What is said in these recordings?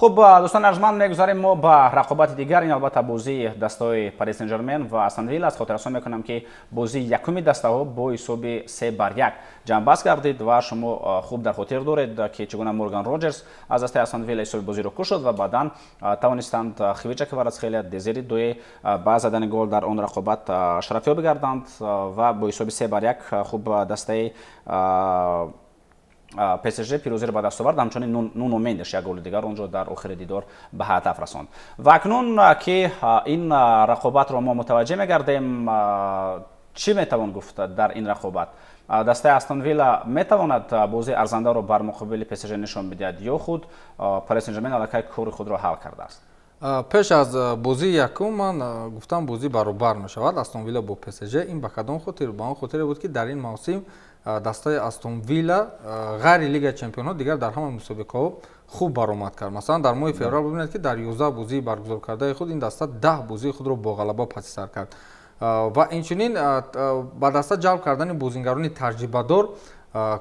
Хуб, дӯстони арҷманд, мегузарем мо ба рақобати дигар. Ин албатта бозии дастаҳои Парис Сен-Жермен ва Астон Вилла аст. Хотиррасон мекунам, ки бозии якуми дастаҳо бо ҳисоби 3-1 ҷамъбаст гардид ва шумо хуб дар хотир доред, ки чӣ гуна Морган Роҷерс аз дастаи Астон Вилла ҳисоби бозиро кушод ва баъдан тавонистанд Хвича Кварацхелия, Дезире Дуэ ба задани гол дар он рақобат шарафёб бигарданд ва бо ҳисоби 3-1 хуб дастаи ПСЖ пирӯзиро ба даст овард. Ҳамчунин Нуно Мендеш як голи дигар онҷо дар охири дидор ба ҳадаф расонд. Ва акнун ки ин рақобатро мо мутаваҷҷеҳ мегардем, чӣ метавон гуфт дар ин рақобат? Дастаи Астон Вилла метавонад бозии арзандаро бар муқобили ПСЖ нишон бидиҳад ё худ Парис Сен-Жермен аллакай кори худро ҳал кардааст? Пеш аз бозии якум ман гуфтам, бозӣ баробар мешавад Астон Вилла бо ПСЖ. Ин ба кадом хотир? Ба он хотире буд, ки дар ин мавсим дастаи Астон Вилла ғайри Лигаи чемпионҳо дигар дар ҳама мусобиқаҳо хуб баромад кард. Масалан, дар моҳи феврал бибинед, ки дар 11 бозии баргузоркардаи худ ин даста 10 бозии худро бо ғалаба паси сар кард. Ва инчунин ба даста ҷалб кардани бозингарони таҷрибадор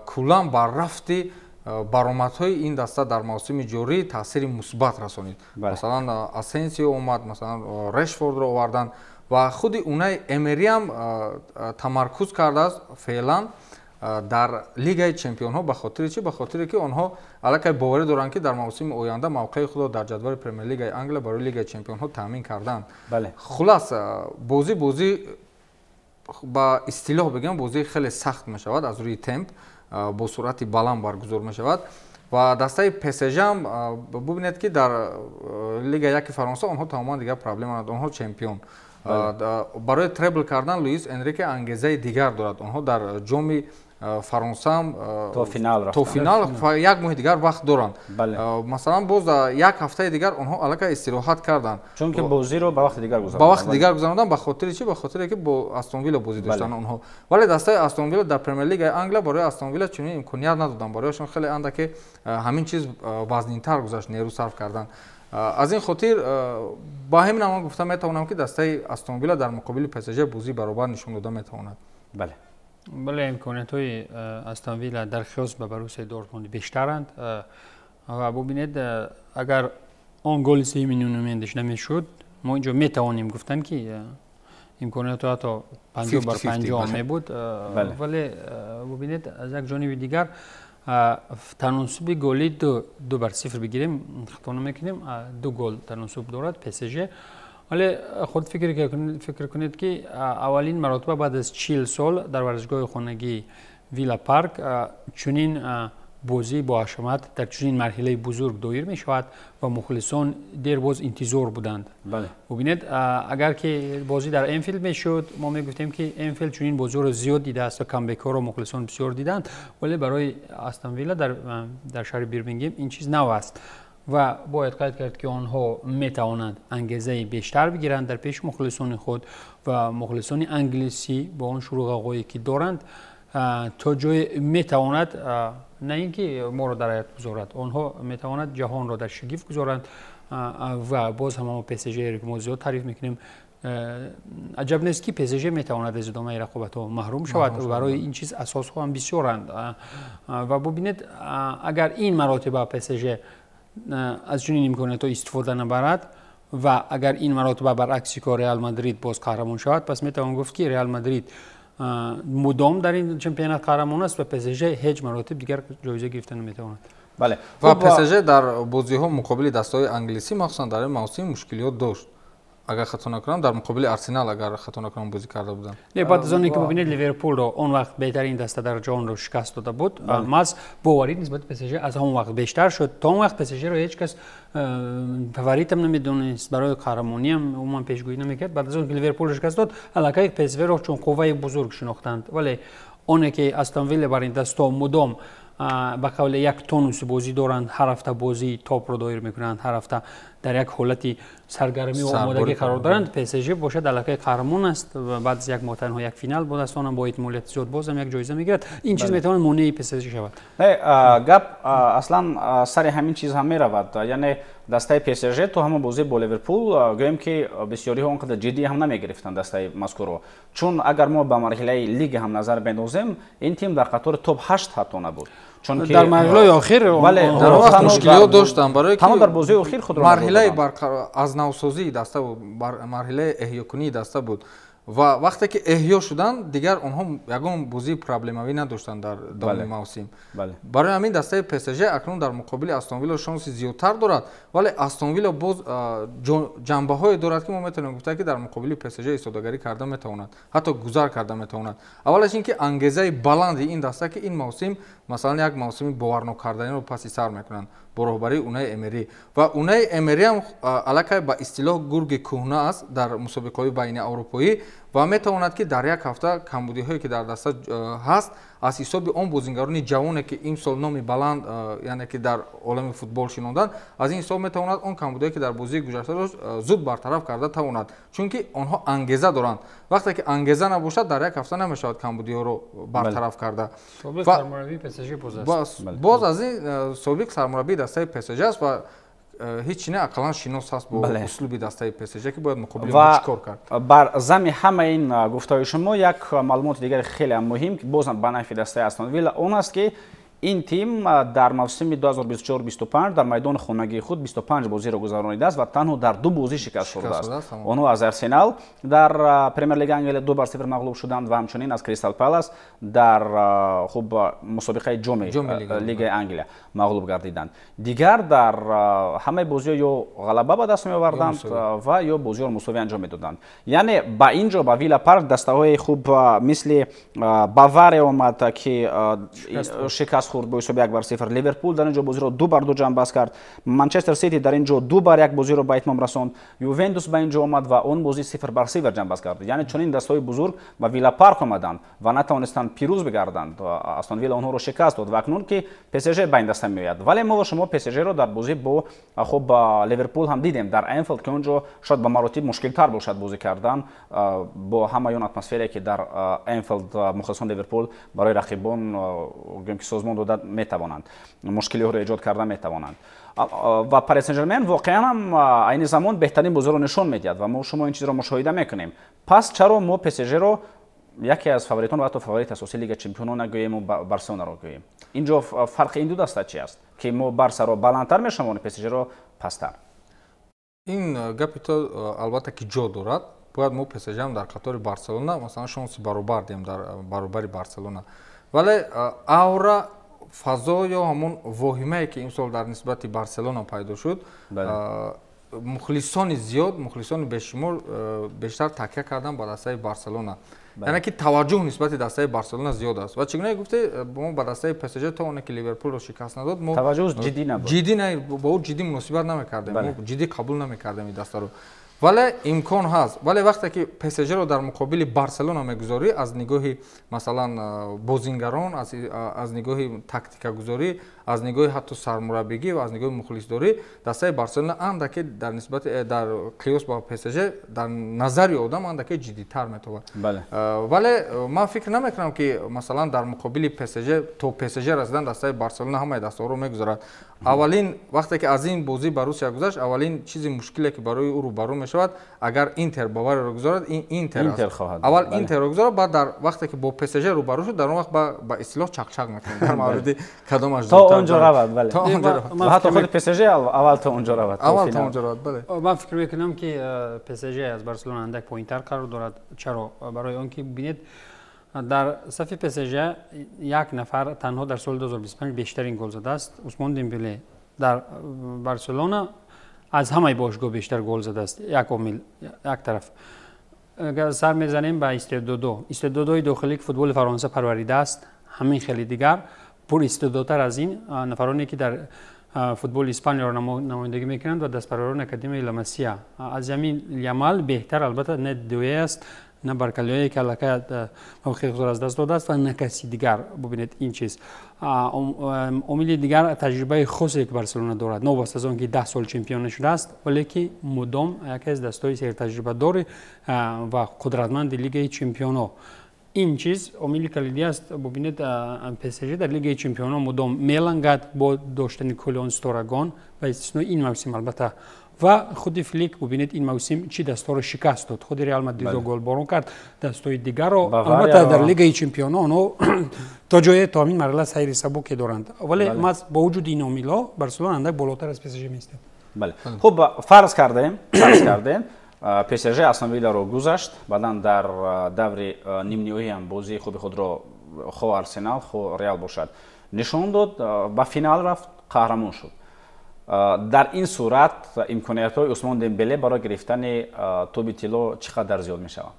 куллан бар рафти баромадҳои ин даста дар мавсими ҷорӣ таъсири мусбат расонид. Масалан, Асенсио омад, масалан, Решфордро оварданд ва худи Унай Эмериам тамаркуз кардааст феълан дар Лигаи чемпионҳо. Ба хотири чӣ? Ба хотире ки онҳо аллакай боварӣ доранд, ки дар мавсими оянда мавқеи худро дар ҷадвали Премер Лигаи Англия барои Лигаи чемпионҳо таъмин карданд. Хулас, бозӣ ба истилоҳ бигӯям, бозии хеле сахт мешавад, аз рӯи темп бо суръати баланд баргузор мешавад. Ва дастаи ПСЖ ҳам бубинед, ки дар Лига яки Фаронса онҳо тамоман дигар проблема надоранд, онҳо чемпион. Барои требл кардан Луис Энрике ангезаи дигар дорад. Онҳо дар Ҷоми Фаронсаам то финал. То финал як моҳи дигар вақт доранд. Масалан, боз як ҳафтаи дигар онҳо аллакай истироҳат карданд. Чунки бозиро ба вақти дигар. Ба вақти дигар гузаронданд. Ба хотири чӣ? Ба хотире ки бо Астон Вилла бозӣ доштанд онҳо. Вале дастаи Астон Вилла дар Премер Лигаи Англия барои Астон Вилла чунин имконият надоданд. Барояшон хеле андаке ҳамин чиз вазнинтар гузашт, нерӯ сарф кардан. Аз ин хотир ба ҳамин ман гуфта метавонам, ки дастаи Астон Вилла дар муқобили ПСЖ бозии баробар нишон дода метавонад. Бале, имкониятҳои Астон Вилла дар қиёс ба Боруссияи Дортмунд бештаранд. Ва бубинед, агар он голи сеюми Нуно Мендеш намешуд, мо инҷо метавонем гуфтан, ки имкониятҳо ҳатто 50-50 мебуд. Вале бубинед, аз як ҷониби дигар таносуби голи 2-0 бигирем, хато намекунем, ду гол таносуб дорад ПСЖ. Вале худ фикр кунед, ки аввалин маротиба баъд аз 40 сол дар варзишгоҳи хонагии Вилла Парк чунин бозӣ бо ҳашамат дар чунин марҳилаи бузург доир мешавад ва мухлисон дербоз интизор буданд. Бубинед, агар ки бозӣ дар Энфилд мешуд, мо мегуфтем, ки Энфилд чунин бозиро зиёд дидааст ва камбекҳоро мухлисон бисёр диданд. Вале барои Астон Вилла дар шаҳри Бирмингем ин чиз нав аст ва бояд қайд кард, ки онҳо метавонанд ангезаи бештар бигиранд дар пеши мухлисони худ ва мухлисони англисӣ бо он шурӯ ғавғое ки доранд, то ҷое метавонад на ин ки моро дар ҳайрат гузорад, онҳо метавонад ҷаҳонро дар шигифт гузоранд. Ва боз ҳам мо ПСЖ мо зиёд таъриф мекунем, аҷаб нест, ки ПСЖ метавонад аз идомаи рақобатҳо маҳрум шавад. Барои ин чиз асосҳо ҳам бисёранд. Ва бубинед, агар ин маротиба ПСЖ аз чунин имкониятҳо истифода набарад ва агар ин маротиба баръакси кор Реал Мадрид боз қаҳрамон шавад, пас метавон гуфт, ки Реал Мадрид мудом дар ин чемпионат қаҳрамон аст ва ПСЖ ҳеҷ маротиб дигар ҷоиза гирифта наметавонад. Ва ПСЖ дар бозиҳо муқобили дастаҳои англисӣ, махсусан дар ин мавсим, мушкилиёт дошт. Агар хато накунам, дар муқобили Арсенал, агар хато накунам, бозӣ карда буданд. Не, баъд аз оне ки бубинед, Ливерпулро, он вақт беҳтарин даста дар ҷаҳонро, шикаст дода буд, маҳз боварӣ нисбати ПСЖ аз ҳамон вақт бештар шуд. То он вақт ПСЖро ҳеҷ кас фаворитам намедонист, барои қаҳрамониам умуман пешгӯӣ намекард. Баъд аз он ки Ливерпулро шикаст дод, аллакай ПСВро чун қувваи бузург шинохтанд. Вале оне ки Астон Вилла бар ин дастҳо мудом ба қавле як тонуси бозӣ доранд, ҳар ҳафта бозии топро доир мекунанд, ҳар ҳафта дар як ҳолати саргармӣ ва омодагӣ қарор доранд. ПСЖ бошад, аллакай қаҳрамон аст ва баъд аз як моҳ танҳо як финал буд аст, онам бо эҳтимолияти зиёд бозам як ҷоиза мегирад. Ин чиз метавонад монеи ПСЖ шавад. Гап аслан сари ҳамин чиз ҳам меравад. Яъне дастаи ПСЖ то ҳамон бозӣ бо Ливерпул, гӯем ки бисёриҳо он қадар ҷиддӣ ҳам намегирифтанд дастаи мазкурро, чун агар мо ба марҳилаи лига ҳам назар бендозем, ин тим дар қатори топ 8 ҳатто набуд. Чунки дар марҳилаи охир дар вақт мушкилиҳо доштанд, барои танҳо дар бозии охир худро марҳилаи аз навсозии даста буд, марҳилаи эҳёкунии даста буд ва вақте ки эҳё шуданд, дигар онҳо ягон бозии проблемавӣ надоштанд дар давоми мавсим. Барои ҳамин дастаи ПСЖ акнун дар муқобили Астон Вилла шонси зиёдтар дорад, вале Астон Вилла боз ҷанбаҳое дорад, ки мо метавонем гуфта, ки дар муқобили ПСЖ истодагарӣ карда метавонад, ҳатто гузар карда метавонад. Аввалаш ин ки ангезаи баланди ин даста, ки ин мавсим масалан як мавсими боварнокарданиро паси сар мекунанд бо роҳбарии Унай Эмери. Ва Унай Эмери ҳам аллакай ба истилоҳ гурги кӯҳна аст дар мусобиқаҳои байни аврупоӣ ва метавонад, ки дар як ҳафта камбудиҳое, ки дар даста ҳаст, аз ҳисоби он бозингарони ҷавоне, ки имсол номи баланд, яъне ки дар олами футбол шинонданд, аз ин ҳисоб метавонад он камбудиҳое, ки дар бозии гузашта дошт, зуд бартараф карда тавонад, чунки онҳо ангеза доранд. Вақте ки ангеза набошад, дар як ҳафта намешавад камбудиҳоро бартараф карда. Боз аз ин собиқ сармураббии дастаи ПСЖ аст ва ҳеҷ чи не, ақаллан шинос ҳаст бо услуби дастаи ПСЖ, ки бояд муқобили чӣ кор кард. Бар зами ҳамаи ин гуфтаҳои шумо як маълумоти дигари хеле муҳим, бозам ба нафи дастаи Астон Вилла, он аст, ки ин тим дар мавсими 2024-25 дар майдони хонагии худ 25 бозиро гузаронидааст ва танҳо дар ду бозӣ шикаст хӯрдааст. Онҳо аз Арсенал дар Премер-лига Англия 2-0 мағлуб шуданд ва ҳамчунин аз Кристал Палас дар хуб мусобиқаи ҷоми Лигаи Англия мағлуб гардиданд. Дигар дар ҳамаи бозиҳо ё ғалаба ба даст меоварданд ва ё бозиҳоро мусовӣ анҷом медоданд. Яъне ба ин ҷо, ба Вилла Парк, дастаҳои хуб мисли Бавария омад, ки шикаст хӯрд бо ҳисоби 1-0. Ливерпул дар ин ҷо бозиро 2-2 ҷамъбаст кард. Манчестер Сити дар ин ҷо 2-1 бозиро ба итмом расонд. Ювентус ба ин ҷо омад ва он бозӣ 0-0 ҷамъбаст кард. Яъне чунин дастаҳои бузург ба Вилла Парк омаданд ва натавонистанд пирӯз бигарданд. Астон Вилла онҳоро шикаст дод ва акнун ки ПСЖ ба ин даста меояд. Вале мо ва шумо ПСЖ-ро дар бозӣ бо хуб Ливерпул ҳам дидем дар Энфилд, ки он ҷо шояд ба маротиб мушкилтар бошад бозӣ кардан бо ҳамаи он атмосфере, ки дар Энфилд мухлисон Ливерпул барои рақибон гӯем ки созмон дода метавонанд, мушкилиҳоро эҷод карда метавонанд. Ва Пари Сен-Жермен воқеан ҳам айни замон беҳтарин бозиро нишон медиҳад ва мо шумо ин чизро мушоҳида мекунем. Пас чаро мо ПСЖ-ро яке аз фаворитон ва ҳатто фаворит асосии Лига Чемпионон нагӯем ва Барселонаро гӯем? Ин ҷо фарқи ин ду даста чи аст, ки мо Барсаро баландтар мешуморем, ПСЖ-ро пасттар? Ин гапи то албатта ки ҷо дорад. Бояд мо ПСЖ ҳам дар қатори Барселона масалан шонси баробар диҳем, дар баробари Барселона. Вале аура, фазо ё ҳамон воҳимае, ки имсол дар нисбати Барселона пайдо шуд, мухлисони зиёд, мухлисони бешумор бештар такя карданд ба дастаи Барселона, яъне ки таваҷҷӯҳ нисбати дастаи Барселона зиёд аст. Ва чӣ гуна гуфте, мо ба дастаи ПСЖ то оне ки Ливерпулро шикаст надод, мо таваҷҷӯҳ ҷиддӣ набуд, ҷиддӣ бо ӯ ҷиддӣ муносибат намекардем, мо ҷиддӣ қабул намекардем ин дастаро. Вале имкон ҳаст. Вале вақте ки ПСЖ-ро дар муқобили Барселона мегузорӣ, аз нигоҳи масалан бозингарон, аз нигоҳи тактикагузорӣ, аз нигоҳи ҳатто сармураббигӣ ва аз нигоҳи мухлисдорӣ, дастаи Барселона андаке дар нисбати дар қиёс ба ПСЖ дар назари одам андаке ҷиддитар метобад. Вале ман фикр намекунам, ки масалан дар муқобили ПСЖ то ПСЖ расидан дастаи Барселона ҳамаи дастаҳоро мегузорад. Аввалин вақте ки аз ин бозӣ ба Русия гузашт, аввалин чизи мушкиле, ки барои ӯ рӯбарӯ мешавад, агар Интер Бавариро гузорад, ин Интер аст. Аввал Интерро гузорад, баъд дар вақте ки бо ПСЖ рӯбарӯ шуд, дар он вақт ба истилоҳ чақчақ мекунад дар мавриди кадомаш. То он ҷо равад, бале, ва ҳатто худи ПСЖ аввал то он ҷо равад. Аввал то он ҷо равад, бале. Ман фикр мекунам, ки ПСЖ аз Барселона андак поинтар қарор дорад. Чаро? Барои он ки бинед, дар сафи ПСЖ як нафар танҳо дар соли 2025 бештарин гол задааст, Усмон Дембеле. Дар Барселона аз ҳамаи бошгоҳ бештар гол задааст. Як омил як тараф. Сар мезанем ба истеъдодо, истеъдодҳои дохилӣ, ки футболи Фаронса парваридааст, ҳамин хеле дигар пуристеъдодтар аз ин нафароне, ки дар футболи Испанияро намояндагӣ мекунанд ва дастпарварони академияи Ла Масия. Аз ҳамин Ямал беҳтар албатта не Дуэ аст, на Баркалиое, ки аллакай мавқеи худро аз даст додааст, ва на каси дигар. Бубинед, ин чиз омили дигар, таҷрибаи хосе, ки Барселона дорад, новобаста аз он ки 10 сол чемпион нашудааст, вале ки мудом яке аз дастҳои сертаҷрибадори ва қудратманди Лигаи чемпионҳо. Ин чиз омили калидӣ аст. Бубинед, ПСЖ дар Лигаи чемпионон мудом мелангад бо доштани кулли он ситорагон, ба истиснои ин мавсим албатта. Ва худи Флик, бубинед, ин мавсим чӣ дастаро шикаст дод. Худи Реал Мадридро голборон кард, дастои дигарро. Албатта, дар Лигаи чемпионон онҳо то ҷое, то ҳамин марҳала сайри сабуке доранд, вале маз бо вуҷуди ин омилҳо Барселона андак болотар аз ПСЖ меистад. Бале, хуб, фарз кардем, ПСЖ Астон Вилларо гузашт, баъдан дар даври нимниҳоӣ ҳам бозии хуби худро, хо Арсенал, хо Реал бошад, нишон дод, ба финал рафт, қаҳрамон шуд. Дар ин сурат имкониятҳои Усмон Дембеле барои гирифтани тӯби тилло чӣ қадар зиёд мешаванд?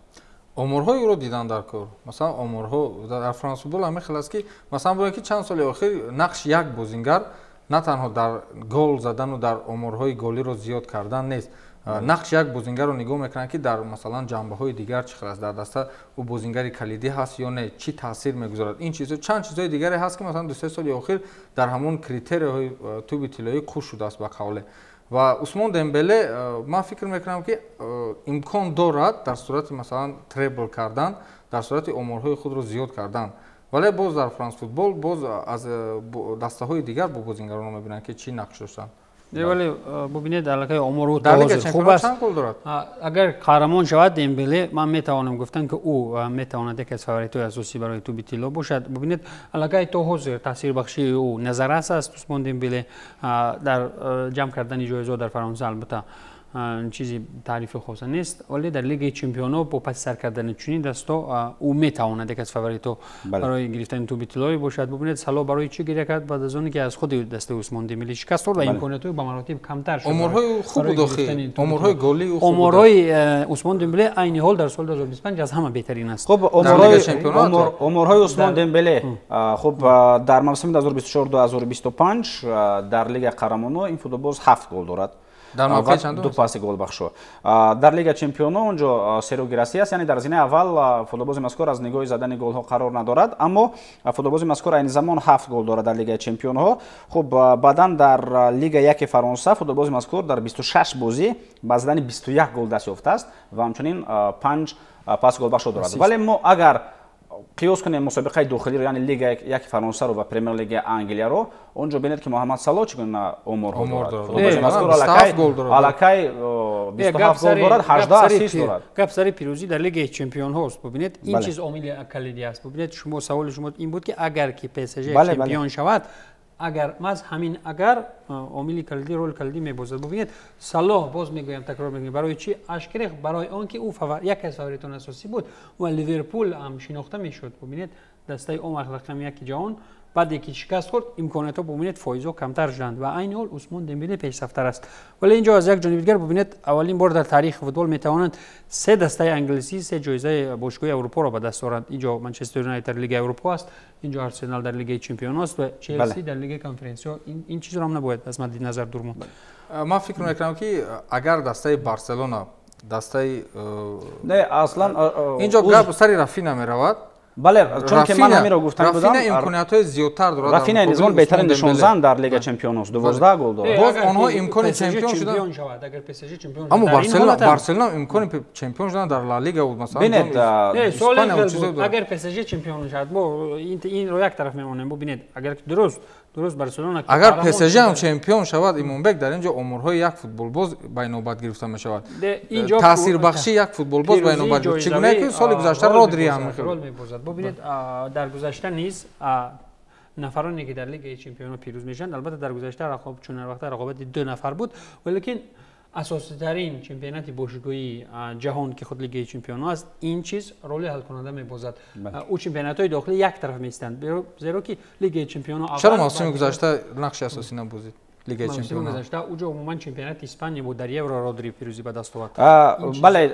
Оморҳои ӯро дидан дар кор. Масалан, оморҳо дар Франс Футбол ҳамин хел аст, ки масалан бояд ки чанд соли охир нақши як бозингар на танҳо дар гол задану дар оморҳои голиро зиёд кардан нест. Нақши як бозингарро нигоҳ мекунанд, ки дар масалан ҷанбаҳои дигар чӣ хел аст, дар даста ӯ бозингари калидӣ ҳаст ё не, чӣ таъсир мегузорад. Ин чизо, чанд чизҳои дигаре ҳаст, ки масалан 2-3 соли охир дар ҳамон критерияҳои тӯби тиллоӣ қуш шудааст, ба қавле. Ва Усмон Дембеле, ман фикр мекунам, ки имкон дорад дар сурати масалан требл кардан, дар сурати оморҳои худро зиёд кардан. Вале боз дар Франс Футбол боз аз дастаҳои дигар бо бозингаронро мебинанд, ки чӣ нақш доштанд. Вале бубинед, аллакай омору хуб аст. Агар қаҳрамон шавад Дембеле, ман метавонам гуфтан, ки ӯ метавонад яке аз фаворитҳои асосӣ барои тӯби тилло бошад. Бубинед, аллакай то ҳозир таъсирбахшии ӯ назаррас аст. Усмон Дембеле дар ҷамъ кардани ҷоизаҳо дар Фаронса албатта чизи таърифи хоса нест, вале дар Лигаи чемпионо бо паси сар кардани чунин дасто ӯ метавонад яке аз фаворито барои гирифтани тӯби тиллоӣ бошад. Бубинед, Сало барои чӣ гиря кард баъд аз оне ки аз худи дастаи Усмон Дембеле шикаст хӯрд ва имкониятҳои ба маротиб камтар шуд. Оморҳои хуб буд охи, оморҳои голии ӯ. Оморҳои Усмон Дембеле айни ҳол дар соли 2025 аз ҳама беҳтарин аст. Хуб, оморҳои Усмон Дембеле, хуб, дар мавсими 2024-2025 дар Лигаи қаҳрамонҳо ин футболбоз ҳафт гол дорад. Дар мавқеи чандум? Ду паси голбахшо. Дар Лига чемпионо онҷо Серу Гираси аст, яъне дар зинаи аввал футболбози мазкур аз нигоҳи задани голҳо қарор надорад, аммо футболбози мазкур айни замон ҳафт гол дорад дар Лигаи чемпионҳо. Хуб, баъдан дар Лига яки Фаронса футболбози мазкур дар 26 бозӣ ба задани 21 гол даст ёфтааст ва ҳамчунин панҷ паси голбахшо дорад. Вале мо агар қиёс кунем мусобиқаи дохилиро, яъне Лига яки Фаронсаро ва Премер Лигаи Англияро, он ҷо бинед, ки Муҳаммад Сало чӣ гуна оморҳо дорад. Аллакай 27 гол дорад, 18 ассист дорад. Гап сари пирӯзӣ дар Лигаи чемпионҳост. Бубинед, ин чиз омили калидӣ аст. Бубинед, шумо саволи шумо ин буд, ки агар ки ПСЖ чемпион шавад. Агар маз ҳамин агар омили калидӣ, роли калидӣ мебозад. Бубинед, Салоҳ, боз мегӯям, такрор мекунем, барои чӣ ашк рехт? Барои он ки ӯ яке аз фаворитони асосӣ буд ва Ливерпул ҳам шинохта мешуд. Бубинед, дастаи он вақт рақами яки ҷаҳон баъде ки шикаст хӯрд, имкониятҳо, бубинед, фоизҳо камтар шуданд ва айни ҳол Усмон Дембеле пешсафтар аст. Вале инҷо аз як ҷониби дигар, бубинед, аввалин бор дар таърихи футбол метавонанд се дастаи англисӣ се ҷоизаи бошгоҳи Аврупоро ба даст оранд. Инҷо Манчестер Юнайтед дар Лигаи Аврупо аст, инҷо Арсенал дар Лигаи чемпионҳо аст ва Челси дар Лигаи конференсиҳо. Ин чизро ҳам набояд аз мадди назар дур монд. Ман фикр мекунам, ки агар дастаи Барселона, дастаи Не, аслан инҷо гап сари Рафина меравад. Бале, чунки ман ҳаминро гуфтан будам. Рафина имкониятҳои зиёдтар дорад. Рафина низон беҳтарин нишонзан дар Лига чемпионост, 12 гол дорад. Боз онҳо имкони чемпион шудан шавад, агар ПСЖ чемпион. Аммо Барселона имкони чемпион шудан дар Ла Лига буд, масалан. Бинед. Агар ПСЖ чемпион шавад, мо инро як тараф мемонем. Бубинед, агар дуруст Барселона Агар ПСЖ ҳам чемпион шавад, Имонбек, дар ин ҷо оморҳои як футболбоз ба инобат гирифта мешавад, таъсирбахши як футболбоз ба инобат, чӣ гуна ки соли гузашта Родри ҳам рол мебозад. Бубинед, дар гузашта низ нафароне ки дар Лигаи чемпионҳо пирӯз мешаванд, албатта, дар гузашта рақоб чун ҳар вақта рақобати ду нафар буд, валекин асоситарин чемпионати бошгоҳии ҷаҳон, ки худ Лигаи чемпионҳо аст, ин чиз роли ҳалкунанда мебозад. Ӯ чемпионатҳои дохилӣ як тараф меистанд, зеро ки Лигаи чемпионҳо. Чаро мавсими гузашта нақши асосӣ набозид Лигаи чемпионҳо? Гузашта уҷо умуман чемпионати Испания буд, дар Евро Родри пирӯзӣ ба даст овард. Бале,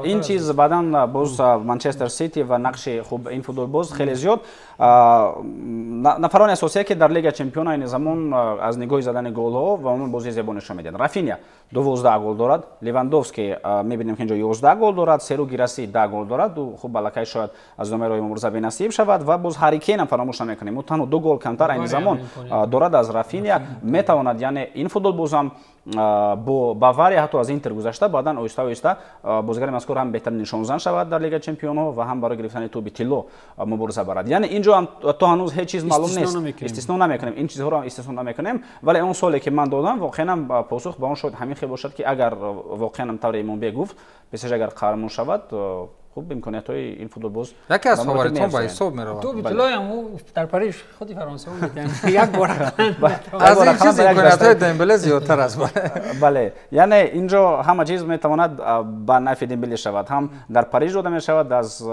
ин чиз баъдан боз Манчестер Сити ва нақши хуб ин футболбоз хеле зиёд. Нафарони асосие, ки дар Лига чемпион айни замон аз нигоҳи задани голҳо ва умуман бозии зебо нишон медиҳанд: Рафиня 12 гол дорад, Левандовски мебинем, ки инҷо 11 гол дорад, Серу Гираси 10 гол дорад, хуб, аллакай шояд аз номаи роҳи мубориза бенасиб шавад, ва боз Ҳарри Кейн ҳам фаромӯш намекунем, ӯ танҳо ду гол камтар айни замон дорад аз Рафиня, метавонад. Метавонад, яъне ин футболбоз ҳам бо Бавария ҳатто аз Интер гузашта, баъдан оҳиста оҳиста бозигари мазкур ҳам беҳтарин нишонзан шавад дар Лигаи чемпионҳо ва ҳам барои гирифтани тӯби тилло мубориза барад. Яъне инҷо ҳам то ҳанӯз ҳеҷ чиз маълум нест, истисно намекунем, ин чизҳоро истисно намекунем, вале он соле ки ман додам, воқеан ҳам посух ба он шояд ҳамин хел бошад, ки агар воқеан ҳам тавре Имонбек гуфт, ПСЖ агар қаҳрамон шавад, хуб, имкониятҳои ин футболбоз яке аз фаворитон ба ҳисоб меравад. Тӯби тиллоям дар Париж худи Фаронса медиҳанд, як бор. Аз ин чиз имкониятҳои Дембеле зиёдтар аст. Бале, яъне инҷо ҳама чиз метавонад ба нафи Дембеле шавад, ҳам дар Париж дода мешавад аз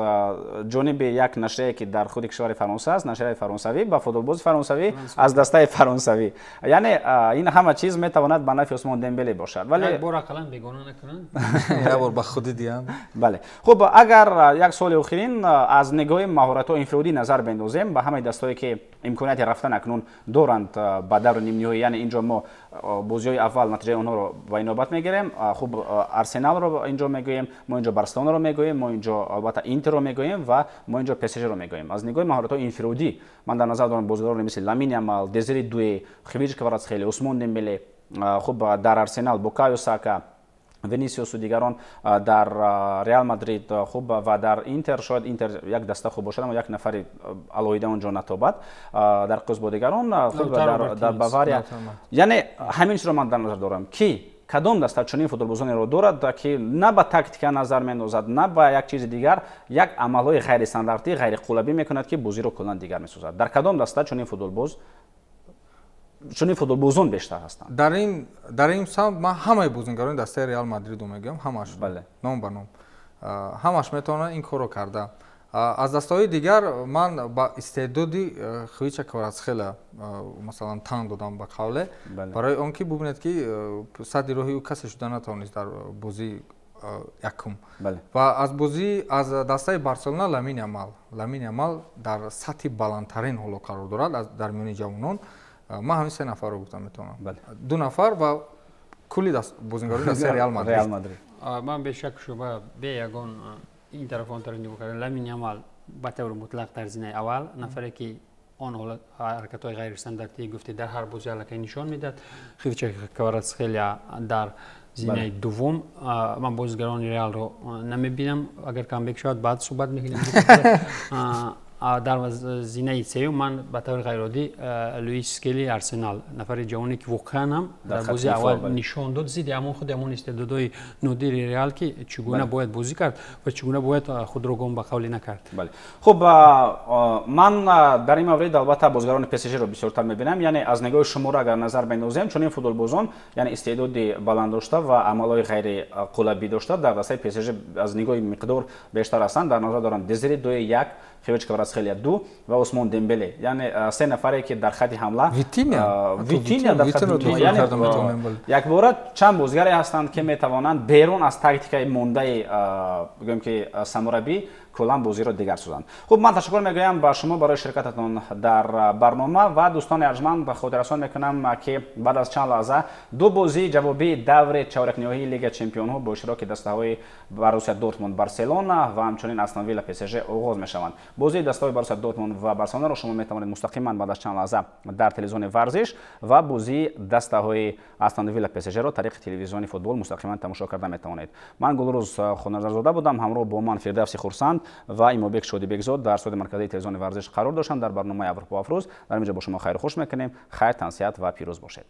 ҷониби як нашрие, ки дар худи кишвари Фаронса аст, нашрияи фаронсавӣ, ба футболбози фаронсавӣ аз дастаи фаронсавӣ. Яъне ин ҳама чиз метавонад ба нафи Усмон Дембеле бошад. Вале як бор ақаллан бегона накунанд. Як бор ба худӣ диҳанд. Бале, хуб, агар як соли охирин аз нигоҳи маҳоратҳои инфиродӣ назар бендозем ба ҳамаи дастҳое, ки имконияти рафтан акнун доранд ба даври нимниҳоӣ, яъне инҷо мо бозиҳои аввал натиҷаи онҳоро ба инобат мегирем. Хуб, Арсеналро инҷо мегӯем, мо инҷо Барселонаро мегӯем, мо инҷо албатта Интерро мегӯем ва мо инҷо ПСЖро мегӯем. Аз нигоҳи маҳоратҳои инфиродӣ ман дар назар дорам бозигароне мисли Ламин Ямал, Дезири Дуэ, Хвич Кварацхелия, Усмон Дембеле, хуб, дар Арсенал Букайо Сака, Винисиусу дигарон, дар Реал Мадрид, хуб, ва дар Интер шояд Интер як даста хуб бошад, аммо як нафари алоҳида он ҷо натобад дар қиёс бо дигарон. Хуб, дар Бавария, яъне ҳамин чизро ман дар назар дорам, ки кадом даста чунин футболбозонеро дорад, ки на ба тактика назар мендозад, на ба як чизи дигар, як амалҳои ғайристандартӣ, ғайриқулабӣ мекунад, ки бозиро куллан дигар месозад. Дар кадом даста чунин футболбоз, чунин футболбозон бештар ҳастанд? Дар ин самт ман ҳамаи бозингарони дастаи Реал Мадридо мегӯям, ҳамаш ном ба ном, ҳамаш метавонанд ин корро карда. Аз дастаҳои дигар ман ба истеъдоди Хвича Кварацхела масалан тан додам, ба қавле, барои он ки бубинед, ки садди роҳи ӯ касе шуда натавонист дар бозии якум. Ва аз бозӣ аз дастаи Барселона Ламин Ямал. Ламин Ямал дар сатҳи баландтарин ҳоло қарор дорад дар миёни ҷавонон. Ман ҳамин се нафарро гуфтам метавонам, ду нафар ва кулли бозингарони дастаи Реал Мадрид. Ман бешак шуба, бе ягон ин тараф он тараф нигоҳ кардан, Ламин Ямал ба таври мутлақ дар зинаи аввал, нафаре ки он ҳолат ҳаракатҳои ғайристандартӣ гуфте дар ҳар бозӣ аллакай нишон медиҳад. Хвича Кварацхелия дар зинаи дуввум. Ман бозигарони Реалро намебинам, агар камбек шавад, баъд суҳбат мекунем. Дар зинаи сеюм ман ба таври ғайриоддӣ Луис Скелли Арсенал, нафари ҷавоне, ки воқеан ҳам дар бозии аввал нишон дод зидди ҳамон худи ҳамон истеъдодҳои нодири Реал, ки чӣ гуна бояд бозӣ кард ва чӣ гуна бояд худро гом ба қавле накард. Хуб, ман дар ин маврид албатта бозигарони ПСЖро бисёртар мебинам. Яъне аз нигоҳи шумора агар назар бендозем, чунин футболбозон, яъне истеъдоди баланд дошта ва амалҳои ғайриқулабӣ дошта, дар дастаи ПСЖ аз нигоҳи миқдор бештар ҳастанд. Дар назар дорам Дезири Дуэ як, Хвич Кварацхелия ду ва Усмон Дембеле, яъне се нафаре, ки дар хати ҳамла. Витиня. Витиня дар хати, яъне якбора чанд бозигаре ҳастанд, ки метавонанд берун аз тактикаи мондаи, бигӯем ки, самурабӣ куллан бозиро дигар созанд. Хуб, ман ташаккур мегӯям ба шумо барои ширкататон дар барнома ва дӯстони арҷманд, хотиррасон мекунам, ки баъд аз чанд лаҳза ду бозии ҷавобии даври чоракниҳоии Лига чемпионҳо бо иштироки дастаҳои Боруссия Дортмунд, Барселона ва ҳамчунин Астон Вилла, ПСЖ оғоз мешаванд. Бозии дастаҳои Боруссия Дортмунд ва Барселонаро шумо метавонед мустақиман баъд аз чанд лаҳза дар телевизиони Варзиш ва бозии дастаҳои Астон Вилла, ПСЖро тариқи телевизиони Футбол мустақиман тамошо карда метавонед. Ман Гулрӯз Хоназарзода будам, ҳамроҳ бо ман Фирдавси Хурсанд ва Имобек Шодибекзод дар студияи марказии телевизиони Варзиш қарор доштанд дар барномаи Аврупо Афрӯз. Дар инҷо бо шумо хайру хуш мекунем. Хайр, тансиҳат ва пирӯз бошед.